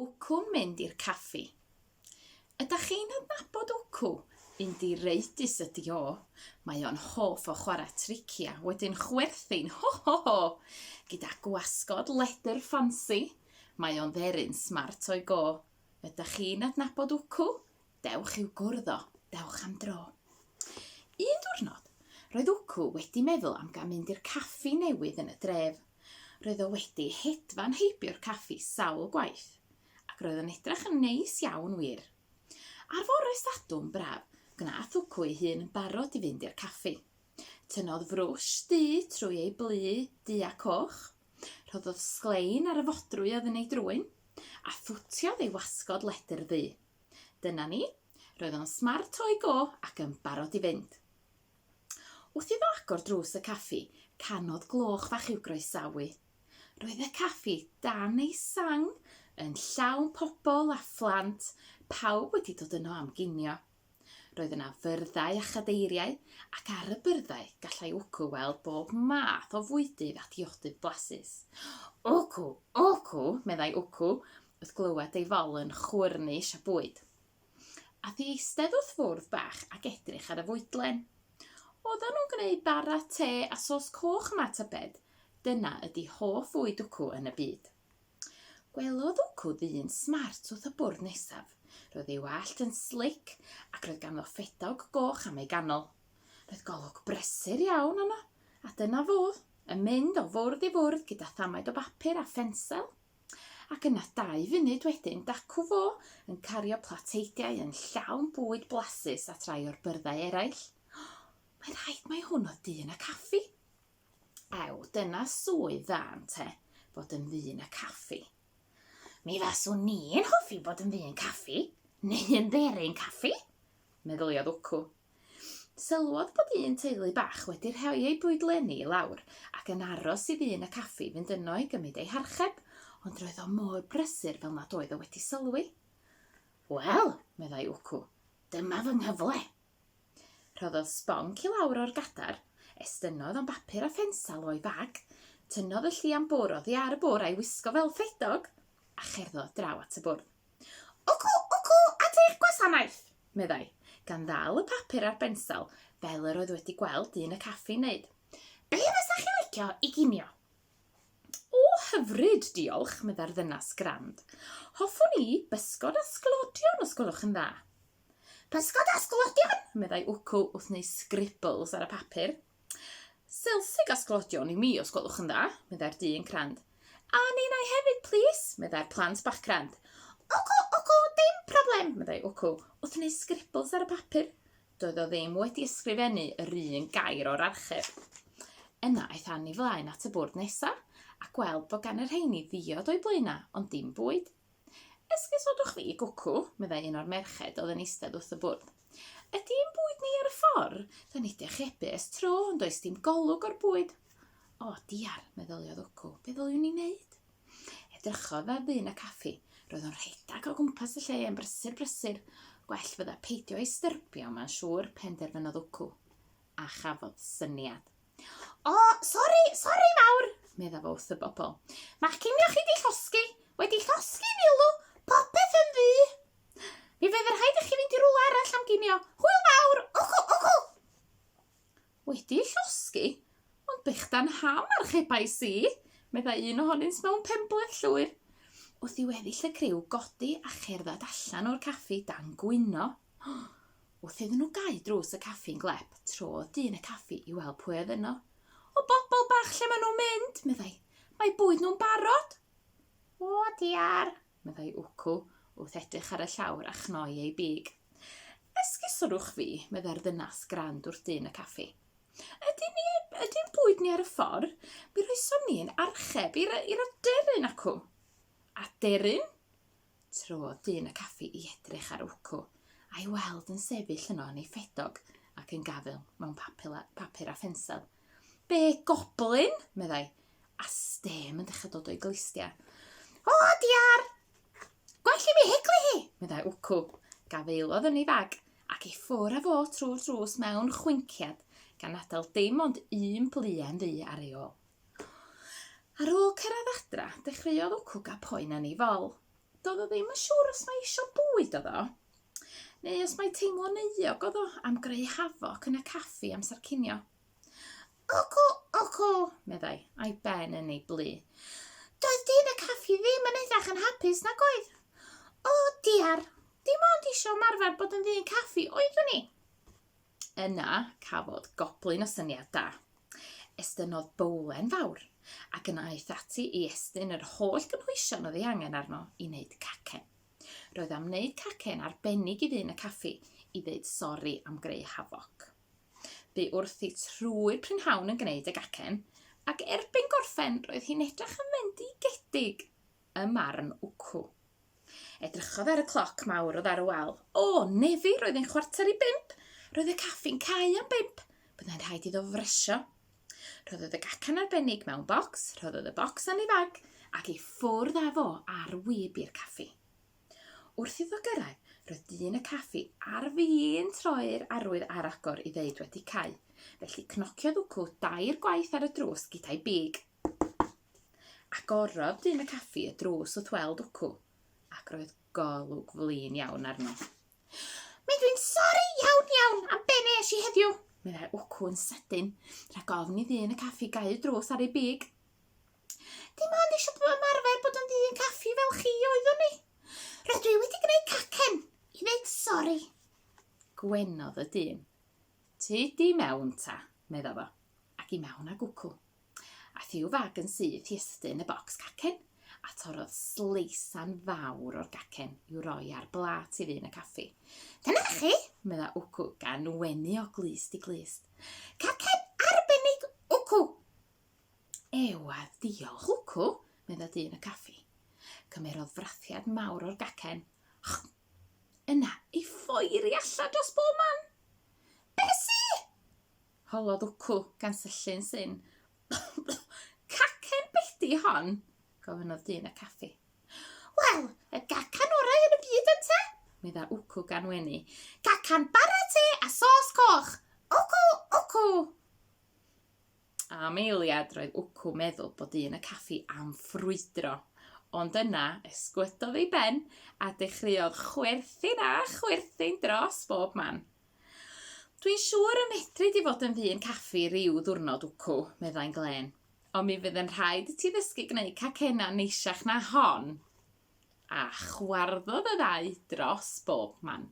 Wcw'n mynd i'r caffi. Ydach chi'n adnabod Wcw? Un direidus ydi o. Mae o'n hoff o chwarae tricia, wedyn chwerthin, ho ho ho! Gyda gwasgod ledr ffansi. Mae o'n dderyn smart o'i go. Ydach chi'n adnabod Wcw? Dewch i'w gwrdd o, dewch am dro. Un diwrnod, roedd Wcw wedi meddwl am gael mynd i'r caffi newydd yn y dref. Roedd o wedi hedfan heibio'r caffi sawl gwaith, ac roedd o'n edrych yn neis iawn wir. Ar fore Sadwrn braf, gwnaeth Wcw ei hun yn barod i fynd i'r caffi. Tynnodd frwsh du trwy ei blu du a coch, rhoddodd sglein ar y fodrwy oedd yn ei drwyn, a thwtiodd ei wasgod ledr ddu. Dyna ni, roedd o'n smart o'i go ac yn barod i fynd. Wrth iddo agor drws y caffi, canodd gloch fach i'w groesawu. Roedd y caffi dan ei sang, yn llawn pobl a phlant, pawb wedi dod yno am ginio. Roedd yna fyrddau a chadeiriau, ac ar y byrddau gallai Wcw weld bob math o fwydydd a diodydd blasus. Wcw, wcw, meddai Wcw, wrth glywed ei fol yn chwyrnu eisiau bwyd. Ath i eistedd wrth fwrdd bach ac edrych ar y fwydlen. Oedden nhw'n gwneud bara te a sos coch yma tybed? Dyna ydi hoff fwyd Wcw yn y byd. Gwelodd Wcw ddyn smart wrth y bwrdd nesaf. Roedd ei wallt yn slic ac roedd ganddo ffedog goch am ei ganol. Roedd golwg brysur iawn arno, a dyna fo, yn mynd o fwrdd i fwrdd gyda thamaid o bapur a phensel. Ac yna dau funud wedyn, dacw fo, yn cario plateidiau yn llawn bwyd blasus at rai o'r byrddau eraill. Mae'n rhaid mai hwn oedd dyn y caffi. Ew, dyna swydd dda ynte, bod yn ddyn y caffi. Mi faswn i'n hoffi bod yn ddyn caffi, neu yn dderyn caffi, meddyliodd Wcw. Sylwodd bod un teulu bach wedi rhoi eu bwydlenni i lawr ac yn aros i ddyn y caffi fynd yno i gymryd eu harcheb, ond roedd o mor brysur fel nad oedd o wedi sylwi. Wel, meddai Wcw, dyma fy nghyfle. Rhoddodd sbonc i lawr o'r gadair, estynnodd am bapur a phensel o'i fag, tynnodd y llian bwr oddi ar y bwr a'i wisgo fel ffedog, a cherddodd draw at y bwrdd. Wcw, wcw, at eich gwasanaeth! meddai, gan ddal y papur a'r bensel fel yr oedd wedi gweld dyn y caffi'n wneud. Be fysa chi'n licio i ginio? O, hyfryd, diolch, meddai'r ddynas grand. Hoffwn i bysgod a sglodion, os gwelwch yn dda. Pysgod a sglodion! meddai Wcw wrth wneud scribbles ar y papur. Selsig a sglodion i mi, os gwelwch yn dda, meddai'r dyn crand. A ninnau hefyd, plîs, meddai'r plant bach crand. Wcw, wcw, dim problem, meddai Wcw, wrth wneud scribbles ar y papur. Doedd o ddim wedi ysgrifennu yr un gair o'r archeb. Yna aeth Ann i flaen at y bwrdd nesa, a gweld bod gan y rheini ddiod o'u blaenau, ond dim bwyd. Esgusodwch fi, gwcw, meddai un o'r merched oedd yn eistedd wrth y bwrdd. Ydy ein bwyd ni ar y ffordd? Da ni 'di archebu ers tro, ond does dim golwg o'r bwyd. O, diar, meddyliodd Wcw, be ddylwn ni wneud? Edrychodd ar ddyn y caffi. Roedd o'n rhedeg o gwmpas y lle yn brysur brysur. Gwell fydda peidio ei styrbio, mae'n siŵr, penderfynodd Wcw. A chafodd syniad. O, sori, sori fawr, medda fo wrth y bobl. Mae'ch cinio chi 'di llosgi, wedi llosgi'n ulw, popeth yn ddu. Mi fydd rhaid i chi fynd i rywle arall am ginio. Hwyl fawr, wcw, wcw! Wedi llosgi? Ond bechdan ham archebais i, meddai un ohonynt mewn penbleth llwyr. Wrth i weddill y criw godi a cherdded allan o'r caffi dan gwyno. Wrth iddyn nhw gau drws y caffi'n glep, trodd dyn y caffi i weld pwy oedd yno. O bobl bach, lle maen nhw'n mynd? meddai. Mae bwyd nhw'n barod! O diar, meddai Wcw, wrth edrych ar y llawr a chnoi ei big. Esgusodwch fi, meddai'r ddynas grand wrth dyn y caffi. Ydyn ni, ydy'n bwyd ni ar y ffordd? Mi roesom ni yn archeb i'r aderyn acw. Aderyn? Trodd dyn y caffi i edrych ar Wcw, a'i weld yn sefyll yno yn ei ffedog ac yn gafael mewn papur a, papur a phensel. Be goblin! meddai, a stêm yn dechrau dod o'i glustiau. O, diar! Gwell i mi heglu hi! meddai Wcw. Gafaelodd yn ei fag, ac i ffwr â fo trwy'r drws mewn chwinciad, gan adael dim ond un bluen ddu ar ei ôl. Ar ôl cyrraedd adra, dechreuodd Wcw gael poen yn ei fol. Doedd o ddim yn siŵr os mae isio bwyd oedd o, neu os mae teimlo'n euog oedd o am greu hafoc yn y caffi amser cinio. Wcw, wcw, meddai, a'i ben yn ei blu. Doedd dyn y caffi ddim yn edrach yn hapus nag oedd? O, diar, dim ond isio ymarfer bod yn ddyn caffi oeddwn i. Yna, cafodd goblin o syniad da. Estynnodd bowlen fawr, ac yna aeth ati i estyn yr holl gynhwysion oedd ei angen arno i wneud cacen. Roedd am wneud cacen arbennig i ddyn y caffi i ddeud sori am greu hafoc. Bu wrthi trwy'r prynhawn yn gwneud y gacen, ac erbyn gorffen roedd hi'n edrych yn fendigedig ym marn Wcw. Edrychodd ar y cloc mawr oedd ar y wal. O, nefi, roedd hi'n 4:45! Roedd y caffi'n cau am bump. Byddai'n rhaid iddo frysio. Rhoddodd y gacen arbennig mewn bocs, rhoddodd y bocs yn ei fag, ac i ffwrdd â fo ar wib i'r caffi. Wrth iddo gyrraedd, roedd dyn y caffi ar fin troi'r arwydd ar agor i ddeud wedi cau, felly cnociodd Wcw dair gwaith ar y drws gyda'i big. Agorodd dyn y caffi y drws wrth weld Wcw, ac roedd golwg flin iawn arno. Mi dwi'n sori iawn iawn am be nes i heddiw, meddai Wcw yn sydyn, rhag ofn i ddyn y caffi gau'r drws ar ei big. Dim ond eisiau bod ymarfer bod yn ddyn caffi fel chi oeddwn i. Rydw i wedi gwneud cacen i ddeud sori. Gwenodd y dyn. Tyd i mewn ta, medda fo, ac i mewn â gwcw. Ath i'w fag yn syth i estyn y bocs cacen, a torrodd sleisan fawr o'r gacen i'w roi ar blât i ddyn y caffi. Dyna chi, medda Wcw, gan wenu o glust i glust. Cacen arbennig, Wcw! Ewa, diolch, Wcw, medda dyn y caffi. Cymerodd frathiad mawr o'r gacen. Yna, ei phoeri allan dros bob man. Be sy? Holodd Wcw, gan syllu'n syn. Cacen bedi hon? gofynnodd dyn y caffi. Wel, y gacan orau yn y byd ynte? Medda Wcw gan wenu. Gacan bara te a sos coch! Wcw, wcw! Am eiliad roedd Wcw meddwl bod un y caffi am ffrwydro, ond yna ysgwydodd ei ben a dechreuodd chwerthin a chwerthin dros bob man. Dwi'n siŵr y medri di fod yn ddyn caffi ryw ddiwrnod, Wcw, meddai'n glên. Ond mi fydd yn rhaid i ti ddysgu gwneud cacennau neisiach na hon. A chwarddodd y ddau dros bob man.